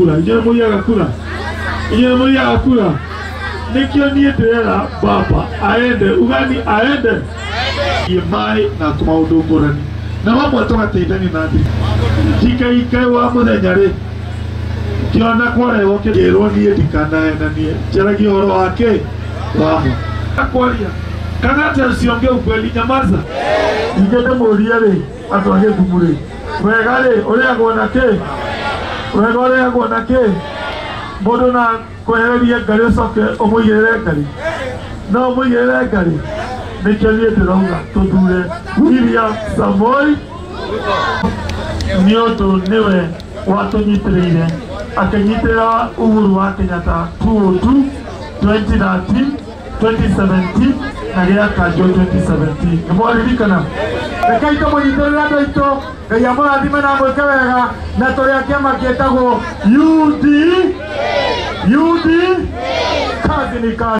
Kura inyuĩ mũiyaga kura, inyuĩ mũiyaga kura. Nĩkĩo niĩ ndĩrera baba aende ugani aende maĩ na maũndũ ngũrani na mamwe tũgateithania na thirikari. Njikaikae wa mũthenya rĩ ngĩona kwarehwo kĩrwo niĩ ndikanahenanie njaragia ũhoro wake wamo kwaria Kang'ata usiongee ukweli, nyamaza. Ningĩ ndĩmũrie rĩ andũ a Gĩthumu rĩ, wega rĩ ũrĩagwo na kĩ? Wega ũrĩagwo na kĩ? Mũndũ na kwehererie ngari ũcoke ũmũigĩrĩre ngari, no ũmũigĩrĩre ngari. Nĩkĩo niĩ ndĩrauga tũthure William Samoei nĩ ũndũ nĩwe watũnyitĩrĩire akĩnyitĩrĩra Uhuru wa Kenyatta 2002, 2013, 2017 na gĩa kanjũ 2017. Nĩ mwaririkana? Rekei tũmũnyitĩrĩre andũ aitũ, Ngai amũrathime na amwĩke wega, na tũrĩ a kĩama kĩtagwo UD UD. Kazi ni kazi.